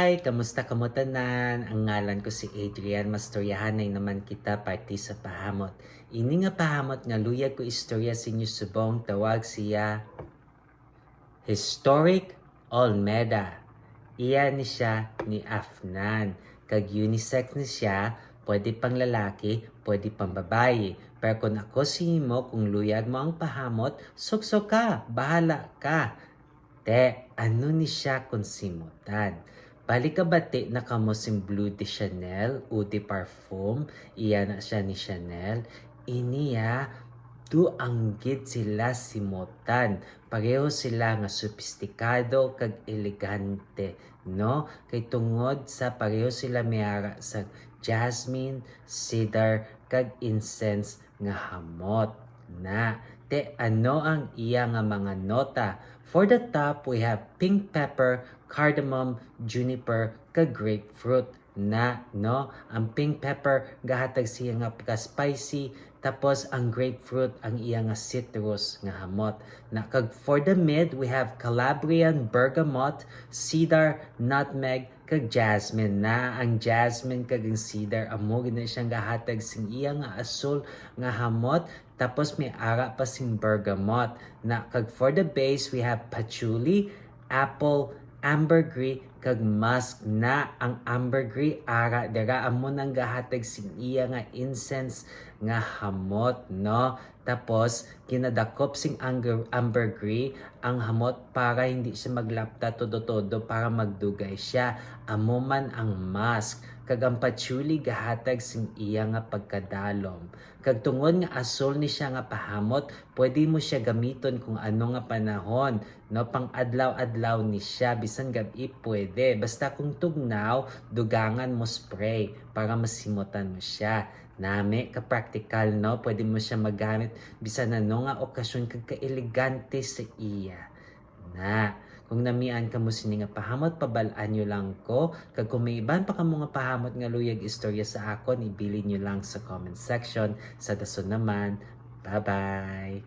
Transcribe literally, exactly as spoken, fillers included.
Hi, kamusta kamo tanan? Ang ngalan ko si Adrian. Mastoryahanay naman kita parte sa pahamot. Ini nga pahamot nga luyag ko istorya sa inyo subong, tawag siya Historic Olmeda. Iya ni siya ni Afnan. Kag unisex ni siya, pwede pang lalaki, pwede pang babayi. Pero kung ako si imo, kung luyag mo ang pahamot, sukso ka, bahala ka. Te, ano ni siya kung simutan? Balik ka bati na kamo sing Bleu de Chanel, eau de parfum, iya na siya ni Chanel. Iniya, duang gid sila simutan. Pareho sila nga sopistikado kag elegante, no? Kay tungod sa pareho sila may ara sa jasmine, cedar, kag incense nga hamot. Na, te, ano ang iya nga mga nota? For the top, we have pink pepper, cardamom, juniper, kag grapefruit. Na, no? Ang pink pepper gahatag siya nga pagka-spicy, tapos ang grapefruit ang iya nga citrus nga hamot. Na, kag for the mid, we have Calabrian bergamot, cedar, nutmeg, kag jasmine. Na, ang jasmine kag ang cedar, amo gid na siyang gahatag sing iya nga asul nga hamot. Tapos may ara pa sing bergamot. Na, kag for the base, we have patchouli, apple, ambergris, kag musk. Na, ang ambergris ara dira, amo nang gahatag sing iya nga incense nga hamot, no? Tapos ginadakop sing ang-, ambergris ang hamot para hindi siya maglapta todo-todo, para magdugay siya. Amo man ang musk, kag ang patchouli gahatag sing iya nga pagkadalom. Kag tungod nga asul ni siya nga pahamot, pwede mo siya gamiton kung ano nga panahon, no? Pang adlaw-adlaw ni siya, bisan gab-i pwede. Basta kung tugnaw, dugangan mo spray para masimutan mo siya. Nami ka practical, no? Pwede mo siya magamit bisan ano nga okasyon kag kaelegante sa iya. Na, kung namian kamo sini nga pahamot, pabal-an nyo lang ko. Kag kung may iban pa kamo nga pahamot nga luyag istorya sa akon, ibilin nyo lang sa comment section. Sa dason naman, bye-bye!